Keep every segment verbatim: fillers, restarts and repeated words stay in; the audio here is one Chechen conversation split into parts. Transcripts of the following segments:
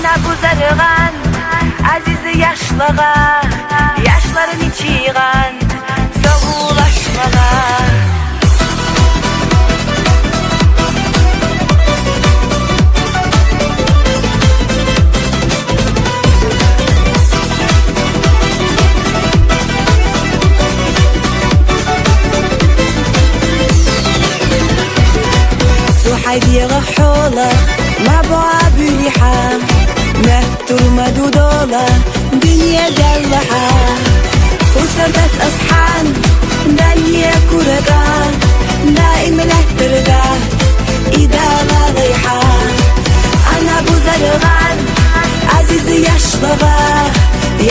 Ана бузаргъан азиз яшлагъа, яшлар мичигъан согъулашмагъа. Цу хьайбегӀа хьола ма буа буьлхьа, меттур ма дудола дуьнья деллахьа. Усар дац асхьан, дание курака, даим лехтарда, идала лайхьа. Ана бузаргъан азиз яшлагъа,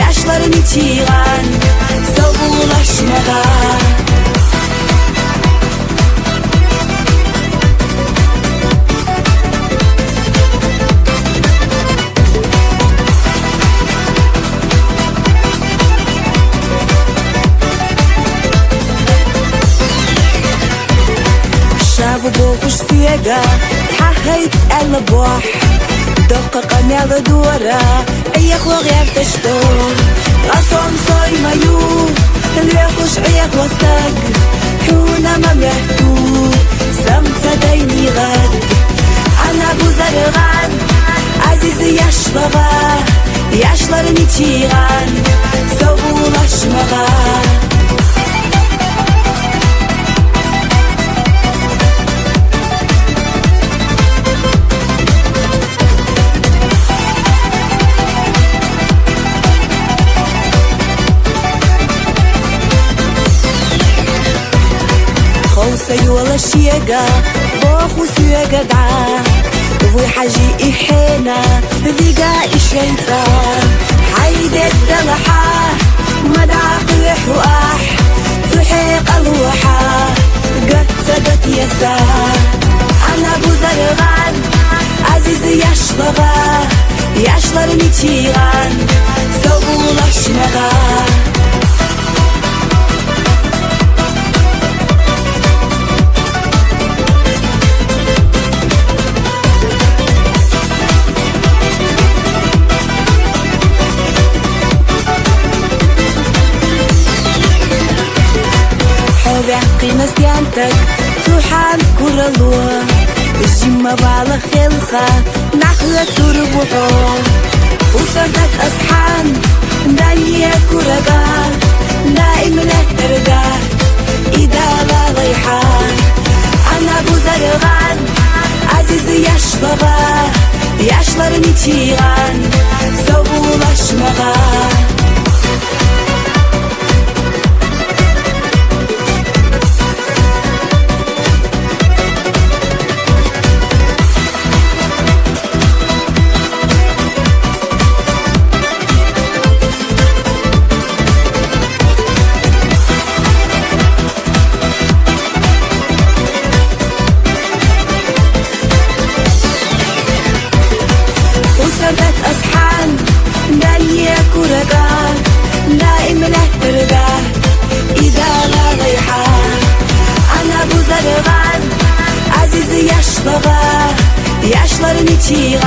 яшлар мичигъан согъулашмагъа. Шаб бохуш суьга, цхьа хӀайт аьлла бохь, доккха къамел дура, Ӏехо гӀерташ ду. Къасом сой ма ю, лоьхуш Ӏехо стаг, хьуна ма метту, самца дайни гӀад. Ана бузаргъан азиз яшлагъа, яшлар мичигъан согъулашмагъа. Ховса йола шега, боху суьга дӀа, вуй хьажи и хьена, вига и шайцӀа. Хьайдеддала хьа, ма дӀакъуьхьу ахь, цу хьекъал вахьа, гатца дат яса. Ана бузаргъан азиз яшлагъа, яшлар мичигъан согъулашмагъа. Хьо ваьккхина стентак, цу хьан курало, жимма вала хелха, нахла цур вухьо. Усар дац асхьан, дание курака, даим лехтарда, идала лайхьа. Ана бузаргъан азиз яшлагъа, яшлар мичигъан согъулашмагъа. Усар дац асхьан, дание курака, даим лехтарда, идала лайхьа. Ана бузаргъан азиз яшлагъа, яшлар мичи